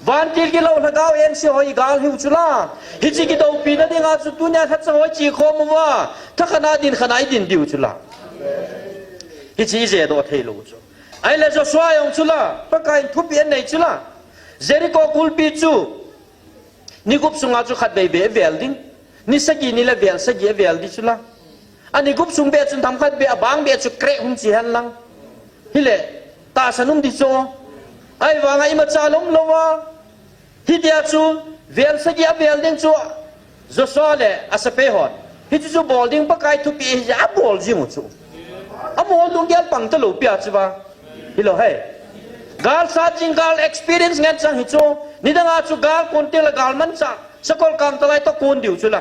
Vantil gilou lhagao ense ho igal hiu chu la. Hiche kidopina dinga chu tunia lhacha ho ichi khom uva, thakhat a dinkhat a idin diu chu la. Hiche ijedoh thei lou chu. Ahile Joshua jong chu la, Pakai in thupeh anei chu la. Jericho kulpi chu. Ni gup sunga chu khatvei vei avel ding. Ni sagi ni le vel sagi avel ding chu la. Ani gup sung beh chun themkhat beh, abang beh chu crack hung chi hen lang. Hile, tahsan um ding chu. Ahivanga imacha lom lou a. Hitia chu, vel sagi avel ding chu. Joshua le asepai hon. Hichu chu bol ding Pakai thupeh ahi jeh a abol jing u chu. Amaho lunggel pang talou pi a chu va. Hilou hei. Gal sat jing, gal experience ngen chang hi chu. Nidanga chu gal kon teng le gal manchah. Sakol kang talai toh kon diu chu la.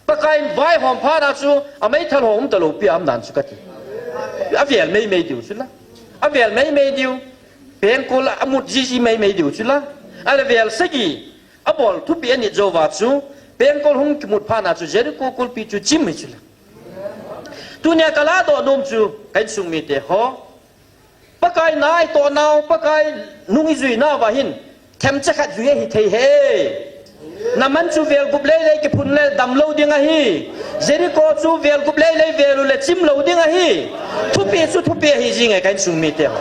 Pakai in vaihom phat na chu ameithal ho um talou pi a um dan chu kati. Avel meimei diu chu la. Avel meimei diu. Pengkol amut jiji meimei diu chu la. Ahile vel sagi. Abol thupeh anit jou va chu. Pengkol hung kimut phat na chu Jericho kulpi chu chim ahi chu la. Tunia ka ladoh nom chu, ka insung mite ho. Pakai na itoh nau, Pakai nung ijui nauva hin, themcha khat jui ahi thei e. Naaman chu vel gup lei lei kiphun le damlou ding ahi. Jericho chu vel gup lei lei vel u le chim lou ding ahi. Thupeh chu thupeh ahi jing e ka insung mite ho.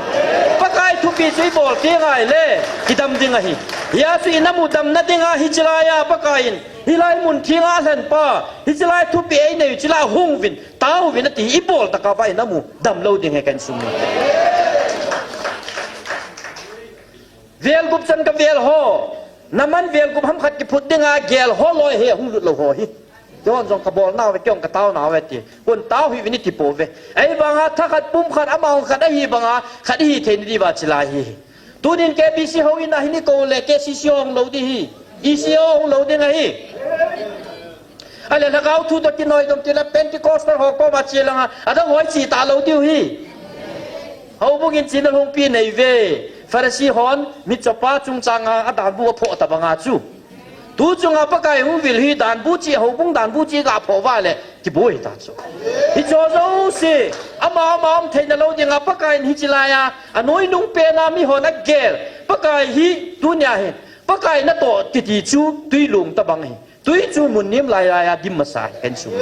Pakai thupeh chu ibol teng ahile, kidam ding ahi. Hia chu inam u damna dinga hiche laiya Pakai in. Hilai mun thenga lhenpa, hiche lai thupeh einei u chu la hung uvin, tao uvin ati, ibol tah uva inam u damlou ding ahi ka insung mite. Vel gup chan ka vel ho, Naaman vel gup ham khat kiphut dinga gel ho loi hi hung lut lou ho hi. Keiho jong ka bol nau ve, keiho ka tao nau ve ti. Kon tao hih uvin iti pouve. Ahivanga thakhat pumkhat amahon khat ahi banga, khat ihi theina diuva chilai hi. Tunin K B C houin a hin ikou le K C C hung lou ding ahi. E C ho hung lou ding ahi. Ahile lhagao thu toh kinoi dom teng le Pentecostal ho koma che langa, adang ho ichi talou diu ahi. Houbung in chena lhungpi nei uve. Pharisee hon mitchopa chungchanga adanbu aphoh tabanga chu. Tu chunga Pakai hung vil hi danbu chi, houbung danbu chi ga phoh uva le kiboi ta chu. Hicho jouse, ama, ama um theina lou dinga Pakai in hiche laiya, anoi nung pena mihon agel. Pakai hi, tunia hi, Pakai natoh titi chu, tui lung tabang ahi. Tui chu mun nem lai laiya dim masa ahi, ka insung.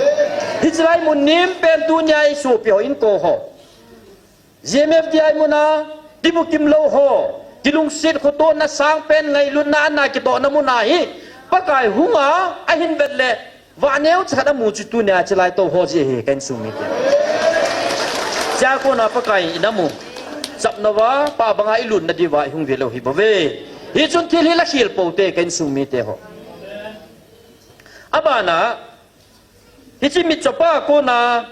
Hiche lai mun nem pen tunia isopi ho inko ho. G M F D I muna, tibukim lou ho, kilungset khotona sangpen ngailutna ana kitohna muna hi, Pakai hunga, ahin vet le, vah neocha khat amu chu tunia chilai tou ho jeh ahi, ka insung mite. Chua kona Pakai in amu, chapna uva, pah banga ilutna diuva ihung ve lou hi bouve. Hichun thil hi la khel pou te, ka insung mite ho. Abana, hiche mitchopa kona,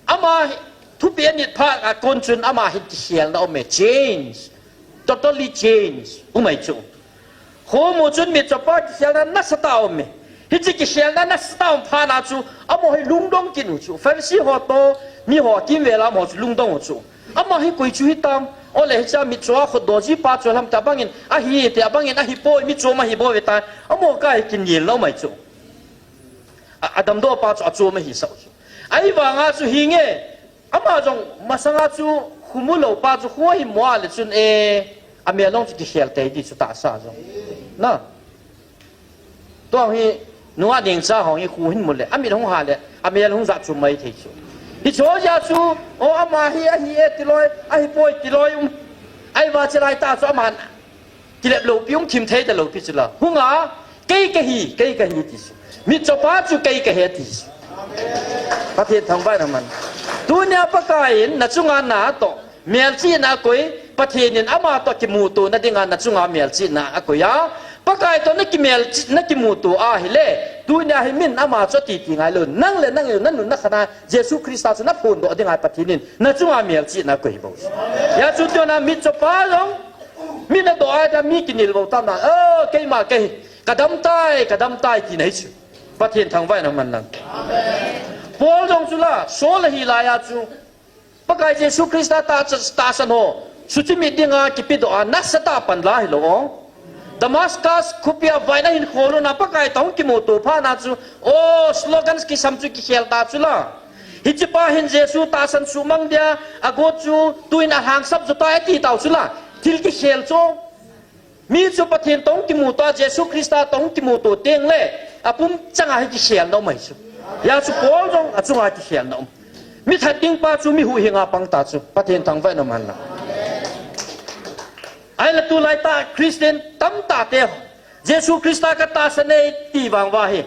ama thupeh anit phat a kon chun ama hin kikhelna um e, change. Totally change. Um ahi chu. Khomu chun mitchopa kikhelna nasatah um e. Hiche kikhelna nasatah um phat na chu, amaho hi lungdong kit u chu. Pharisee ho toh, miho kimvel a amaho chu lungdong u chu. Ama hi koi chu hitam, ole hiche mitchoa khutdoh jipa chu lam tabangin, ahi te abangin, ahipoi, mitchom ahi bouve ta. Amaho kah a kinelna um ahi chu. A, adamdoh pa chu achom ahi sah u chu. Ahivanga chu hinge, Ama jong masanga chu khumu lou pa chu khu hi mo a le chun e, amel long chu kikhel tei ti chu tahsa jong. Na. Tua hi, nunga ding cha hong hi khu hin mu le, amit hong ha le, amel hong ja chu mai thei chu. Hi cho ja chu, o ama hi, ahi e ti loi, ahi poi ti loi um. Ai va che lai ta chu aman. Kilep lou pi um thim thei ta lou pi chu la. Hunga, kei ka hi, kei ka hi ti chu. Mitchopa chu kei ka hi ti chu. Pathen thangvah in aman. Tunia Pakai in na chunga na toh melchihna akoi, Pathen in ama toh kimuto na dinga na chunga melchihna akoi a. Pakai toh na kimel, na kimuto ahile. Tunia hi min ama chu titi ngai lou. Nang le nang na nun na khana Jesu Christa chu na phondoh dinga Pathen in na chunga melchihna akoi bou. Hia chu tunia mitchopa jong mi na doh a, mi kinel bou tam na. O, keima kei, ka dam tai, ka dam tai ti na hi chu. Pathen thangvah in aman lang. Paul jong chu la, Saul ahi lai a chu. Pakai Jesu Christa ta, tahsan ho. Suchi mit dinga kipedoh a, nasatah a pan la hilou o. Damascus khopi a vaina hin khol un a Pakai toh kimuto phat na chu. O, slogans kisam chu kikhel ta chu la. Hiche pa hin Jesu tahsan sumang dia, agot chu tuin alhangsap jo tai ati tau chu la. Thil kikhel chu. Mi chu Pathen toh kimuto, Jesu Christa toh kimuto teng le, apum changa hi kikhelna um ahi chu. Hia chu Paul jong achunga kikhelna um. Mi that ding pa chu mi huhhinga pang ta chu, Pathen thangvah in aman lang. Ahile tulai ta Christian tamtah te, Jesu Christa ka tahsan e ti vang uva hi.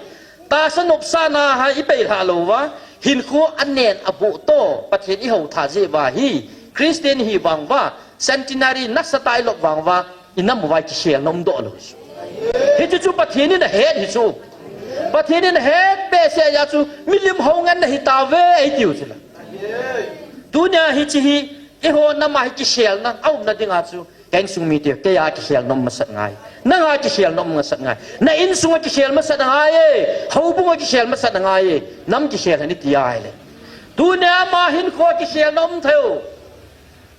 Tahsa nopsahna ha i pei lha lou uva, hinkho anen aboh toh, Pathen i hou tha jeh uva hi, Christian hi vang uva, centenary nasatah i lop vang uva, i nam uva kikhelna um doh lou. Hichu chu Pathen in ahet hi chu. Pathen in ahet behseh a chu, milim hou ngen na hi tauve, ei tiu chu la. Tunia hiche hi, eiho nam a hi kikhelna, aumna dinga chu. Ka insung mite, kei a kikhel nom masat ngai. Nang a kikhel nom masat ngai. Na insung a kikhel masat ngai e. Houbung a kikhel masat ngai e. Nam kikhel hen iti ahile. Tunia ama hinkho kikhel nom thei u.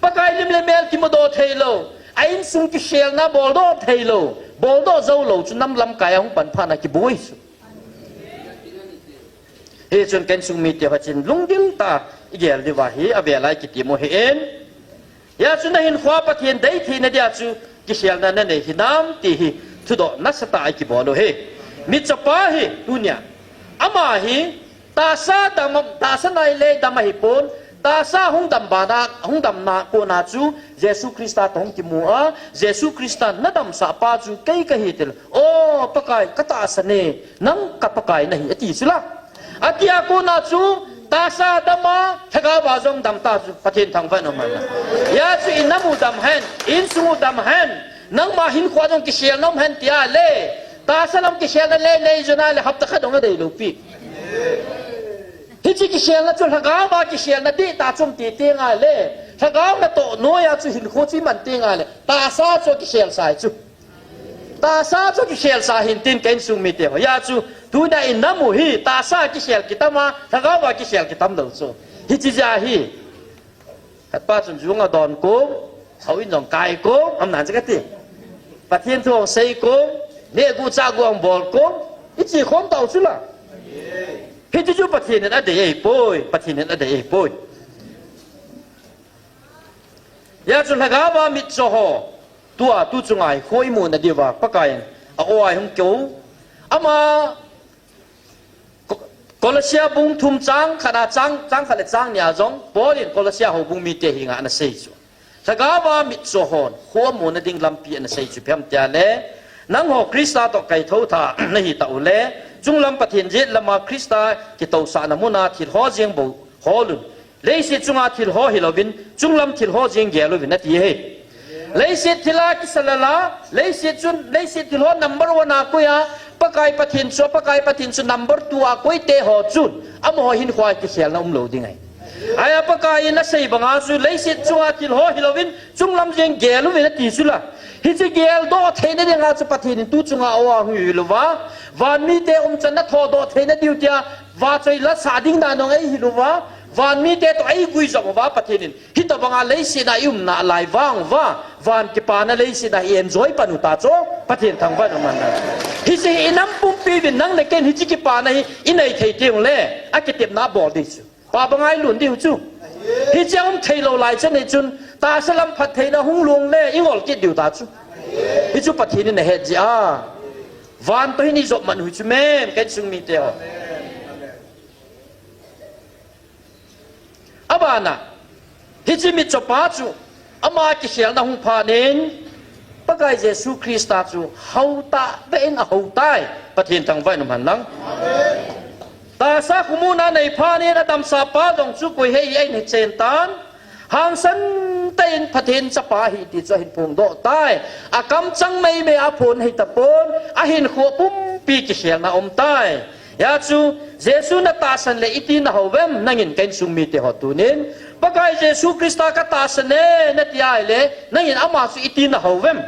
Pakai lim le mel kimudoh thei lou. A insung kikhelna boldoh thei lou. Boldoh jou lou chu nam lamkai a hung pan phat na kiboi chu. Hichun ka insung mite ho chun lunggil tah a i gel diu ahi, avel a i kitim u ahin. Hia chu na hinkho a Pathen dei theina dia chu kikhelna na nei hinam ti hi thudoh nasatah a i kibol u ahi. Mitchopa hi tunia. Ama hi tahsa dam, tahsa nai le dam ahi pon, tahsa hung dam bana, hung damna kona chu Jesu Christa toh hung kimu a, Jesu Christa na damsah pa chu kei ka hi ti le. O Pakai, ka tahsan e, nang ka Pakai na hi, ati chu la. Atia kona chu, tahsa dam a, lhagao a jong dam ta chu, Pathen thangvah in aman lang. Hia chu i nam u dam hen, i insung u dam hen, nangma hinkho a jong kikhelna um hen tia le, tahsa lam kikhelna le, nei jona le, hapta khat dong a dei lou pi. Hiche kikhelna chu lhagao a kikhelna dih ta chu um ti teng a le, lhagao natoh noi a chu hinkho chu i man teng a le, tahsa chu kikhel sa hi chu. Tahsa chu kikhel sa hin tin ka insung mite ho. Hia chu, tunia i nam u hi, tahsa kikhel kitam a, lhagao a kikhel kitam lou chu. Hiche jeh a hi. Khat pa chun jung a don kom, houin jong kai kom, aum nan chu kati. Pathen thu hung sei kom, neh guh chah guh hung bol kom, i chi khom tau chu la. Hichu chu Pathen in adei ahi poi, Pathen in adei ahi poi. Hia chu lhagao a mitcho ho. Tua, tu chunga hi khu i mu na diuva, Pakai in a aw a hung ko. Ama, Ko-, Kolosia bung thum chang khat a chang, chang khat le chang ni a jong, Paul in Kolosia houbung mite henga ana sei chu. Lhagao a mitcho hon, khu amu na ding lampi ana sei chu, ipi ham tia le, nangho Christa toh kaithou tha na hi ta u le, chunglam Pathen jet lama Christa kitousahna muna thil ho jeng bou hol un. Leiset chunga thil ho hilouvin, chunglam thil ho jeng gel uvin ati ahi. Leiset thil a kisalala, leiset chun, leiset thil ho number one a koi a, Pakai Pathen chu, Pakai Pathen chu number two a koi te ho chun, amaho hinkho a kikhelna um lou ding ahi. Ahia Pakai in asei banga chu, leiset chunga thil ho hilouvin, chunglam jeng gel uvin ati chu la. Hiche geldoh theina dinga chu Pathen in tu chunga aw a hung ui lou va. Van mite umchan na thodoh theina diu tia, vachoi la sa ding dan jong eihil uva, van mite toh eigui jom uva Pathen in, hitobanga leiset a i umna lai vang uva, van kipana leiset a i enjoy pan u ta chu, Pathen thangvah in aman. Hiche hi i nam pumpi uvin nang le ken hiche kipana hi i nei thei teng le, akitepna bol ding chu. Pa banga i lhun diu chu. Hiche a um thei lou lai chan hi chun, tahsa lam phattheina hung lhung le, i ngol kit diu ta chu. Hichu Pathen in ahet jeh a. Van toh hin i jop man u hi chu mem, ka insung mite ho. Abana, hiche mitchopa chu, ama kikhelna hung phat in, Pakai Jesu Christa chu, hou tah beh in ahou tai, Pathen thangvah in um hen lang. Tahsa khomuna nei phat in, adamsa pa jong chu, koi ahi, ahin chen tan, hangsan tah in Pathen chapa ahi ti chu ahin phongdoh tai. Akamchang meimei a phon ahi tapon, ahinkho pumpi kikhelna um tai. Hijeh chun, Jesu na tahsan le iti na hou vem, nangin ka insung mite ho tunin. Pakai Jesu Christa ka tahsan e, nati ahile, nangin ama chu iti na hou vem.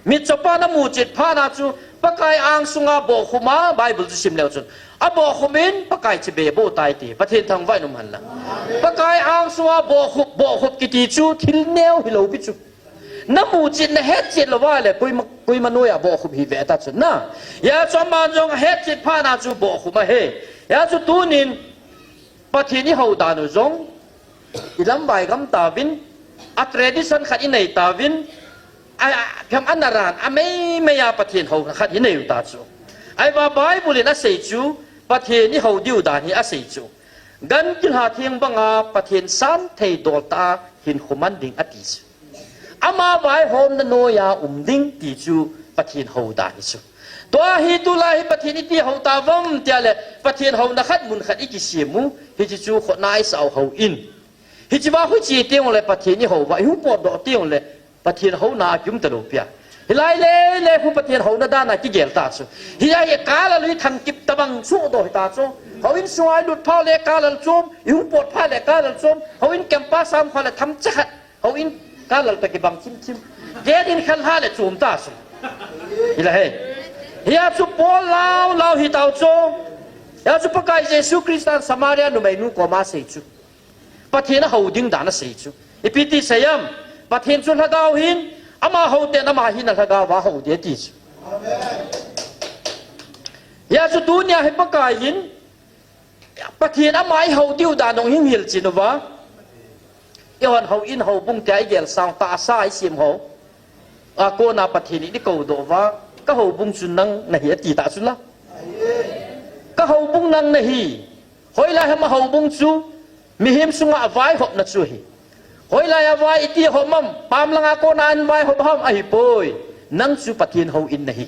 Mitchopa na muchet phat na chu, Pakai angsunga bohkhum a, Bible chu sim leu chun. Abohkhum in, Pakai chu bebo tai ti, Pathen thangvah in um hen lang. Pakai angsunga bohkhum, bohkhum kiti chu, thil neo hilou pi chu. Na muchet na hetchet lou va le, koima, koima noiya bohkhum hi ve ta chu na. Hijeh chun ama jong ahetchet phat na chu bohkhum ahi. Hijeh chun tunin, Pathen i hou dan u jong, i lamvai gam tauvin, a tradition khat i nei tauvin, a, a, pham a naran, a meimei a Pathen hou khat i nei u ta chu. Ahivang Bible in asei chu, Pathen i hou diu dan hi asei chu. Gan kilha theng banga Pathen san thei dol tah a hinkho man ding ati chu. Ama vaihomna noiya um ding ti chu Pathen hou dan hi chu. Tua hi tulai hi Pathen iti hou ta vem tia le Pathen houna khat mun khat i kisem u, hiche chu khotna i sa u hou in. Hiche va hoiche teng le Pathen i hou va, i hung potdoh teng le Pathen houna a kium talou pi a. Hilai le le khu Pathen houna dan a kigel ta chu. Hia hi kalal hi thangkip tabang suhdoh hi ta chu. Houin sunga i lut phat le kalal chom, i hung pot phat le kalal chom, houin camp a sam kha le themcha khat. Houin kalal toh kibang chimchim. Gate in khan lha le chom ta chu. Hilai hi. Hia chu pol lau lau hi tau chu. Hia chu Pakai Jesu Christan Samaria numeinu koma asei chu. Pathen a hou ding dan asei chu. Ipi ti seiyem. Pathen chu lhagao ahin, ama hou ten ama hin alhagao va hou ding ati chu. Hia chu tunia hi Pakai in, Pathen ama i hou diu dan hung hil chin uva. Eihon houin houbung tia i gel sang tahsa i sem ho. A kona Pathen in i koudoh uva. Ka houbung chu nang nahi ati ta chu la. Ka houbung nang nahi. Hoilai ham a houbung chu, mihem sunga avaihopna chu ahi. Hoilai a vai iti hop ham, pam langa kona in vaihop ham ahipoi. Nang chu Pathen houin nahi.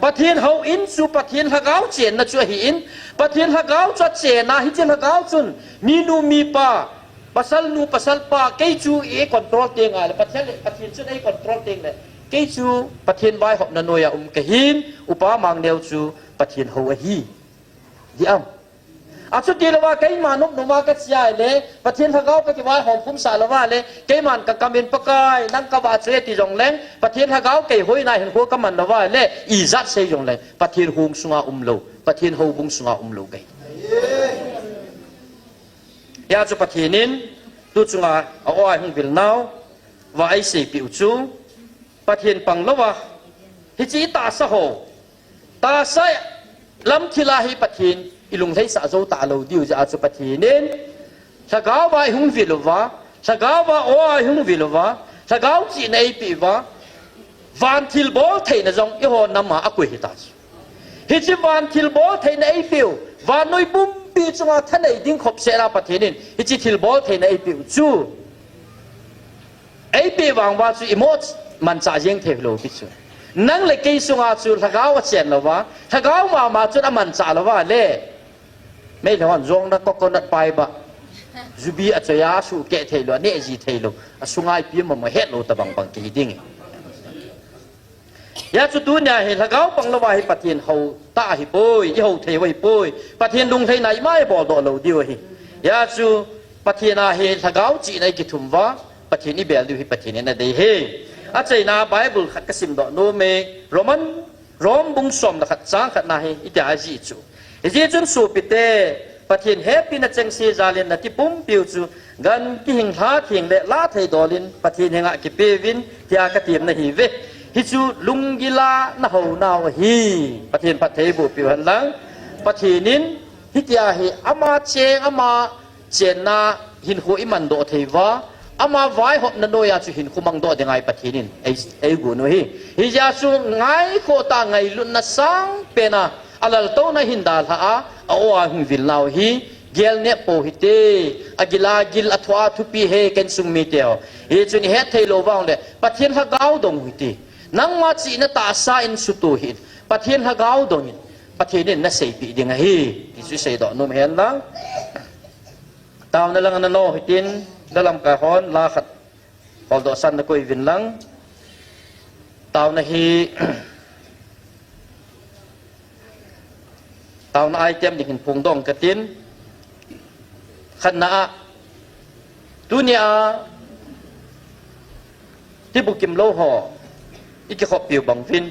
Pathen houin chu Pathen lhagao chenna chu ahin, Pathen lhagao chu achenna hiche lhagao chun, minu mipa, pasal nu pasal pa, kei chu i control teng le, Pathen le, Pathen chun ei control teng le, kei chu Pathen vaihopna noiya um kahin, upa Mangneo chu Pathen hou ahi. Diam. Achuti louva, keima nop nop a ka chia le, Pathen lhagao ka kivaihom pumsah louva le, keiman ka kam in Pakai, nang ka vahchoi ti jongleng, Pathen lhagao kei hoina hinkho ka man louva le, ijat sei jongleng, Pathen hung sunga umlou, Pathen houbung sunga umlou kahi. Hia chu Pathen in, tu chunga a-o a hung vil nauva eiseipeh u chu, Pathen pang louva, hiche i tahsa ho, tahsa lam thil a hi Pathen i lunglhaisah jou talou diu jeh a chu Pathen in, lhagao va i hung vil uva, lhagao va o a i hung vil uva, lhagao chihna eipeh uva, van thilbol theina jong eiho nam a akoi hita chu. Hiche van thilbol theina eipeh u, vannoi pumpi chunga thanei ding khop sela Pathen in, hiche thilbol theina eipeh u chu. Eipeh vang uva chu i mo manchah jeng thei lou pi chu. Nang le kei sunga chu lhagao achen louva, lhagao mama chun amanchah louva le. Meilhei hon jong na coconut pai ba. Jubi achoi a suhkeh thei lou, aneh ji thei lou. Asunga ipi mama het lou tabang bang kihi ding. Hia chu tunia hi lhagao pang louva hi Pathen hou tah ahipoi, i hou thei u ahipoi. Pathen lunglhaina ima i boldoh lou diu ahi. Hia chu Pathen a hi lhagao chihna i kithum uva, Pathen i bel diu hi Pathen in adei e. Achaina Bible khat ka simdoh nom e, Roman, Rom bung som le khat chang khat na hi, itia ajih chu. Hijeh chun sopite, Pathen hepina chengse jal in nati pumpiu chu, gan kihing lha theng le la thei dol in Pathen henga kipeuvin, tia ka temna ahiuve. Hichu lunggil a na hou nau ahi. Pathen phattheiboh piu hen lang. Pathen in hitia hi ama cheng, ama chenna hinkho i mandoh thei uva, ama vaihopna noiya chu hinkho mangdoh dinga Pathen in ei, ei gon u ahi. Hijeh a chu ngaikhoh tah ngailutna sangpen a, a laltouna hin dalha a, a aw a hung vil nau hi, gel nep pou hite, a gil a gil, a thu a thupi hi, ken sung mite ho. Hichun i het thei lou vang le, Pathen Lhagao dong u hite. Nangma chihna tahsa in suto hih in, Pathen Lhagao dong in, Pathen in na seipeh ding ahi, ti chu i seidoh nom hen lang. Taona lang ana no hitin, la lamkai hon, la khat holdoh san na koi uvin lang. Taona hi, taona item ding hin phongdoh katin. Khatna a, tunia, tibukim lou ho, i kikhoppiu bang uvin.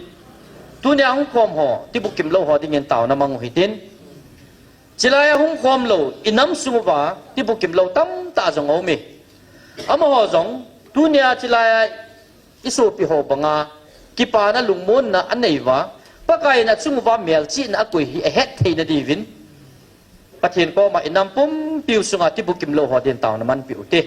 Tunia hung khom ho, tibukim lou ho dingin taona mang u hitin. Chilai a hung khom lou, i nam sung uva, tibukim lou tamtah jong aume. Amaho jong, tunia chilai a i sopi ho banga, kipana lungmonna anei uva, Pakai in achung uva melchihna akoi hi ahet theina diuvin, Pathen koma i nam pumpiu sunga tibukim lou ho din taona manpeh u hite.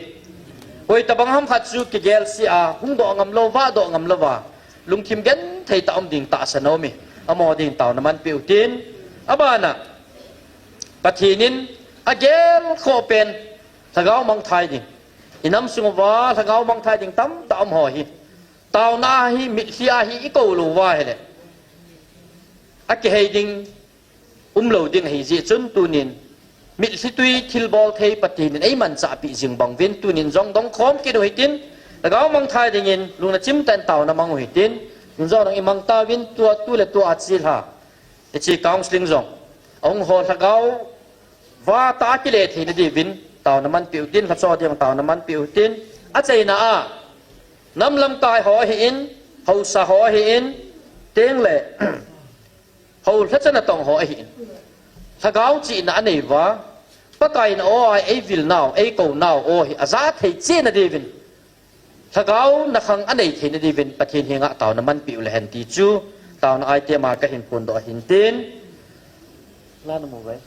Koi tabang ham khat chu kigel seh a, hung doh ngam lou, vah doh ngam louva, lungthim genthei tah um ding tahsan aume. Amaho din taona manpeh u hitin, abana, Pathen in agel khoh pen, Lhagao mangthai ding. I nam sung uva Lhagao mangthai ding tamtah um ho hi. Taona hi, mitlhi a hi i kou lou uva ahile, akihei ding umlou ding ahi jeh chun tunin, mitlhi tui thilbol thei Pathen in ei manchah peh jing bang uvin tunin jong dong khom kit u hitin, Lhagao mangthai dingin lungna chimtah in taona mang u hitin, tun jong dong i mang tauvin tua tu le tua a chilha, hiche counseling jong, ahung ho Lhagao vah tah a kile theina diuvin, taona manpeh u hitin, lhacho ding taona manpeh u hitin, achaina a, nam lamkai ho ahin, haosa ho ahin, tengle, hou lhacha natong ho ahin, Lhagao chihna anei uva, Pakai in aw a ei vil nau, ei kou nau aw hi ajah thei cheh na diuvin, Lhagao nakhang anei theina diuvin, Pathen henga taona manpeh u le hen ti chu, taona item a kahin phondoh ahin tin. La na mu vai.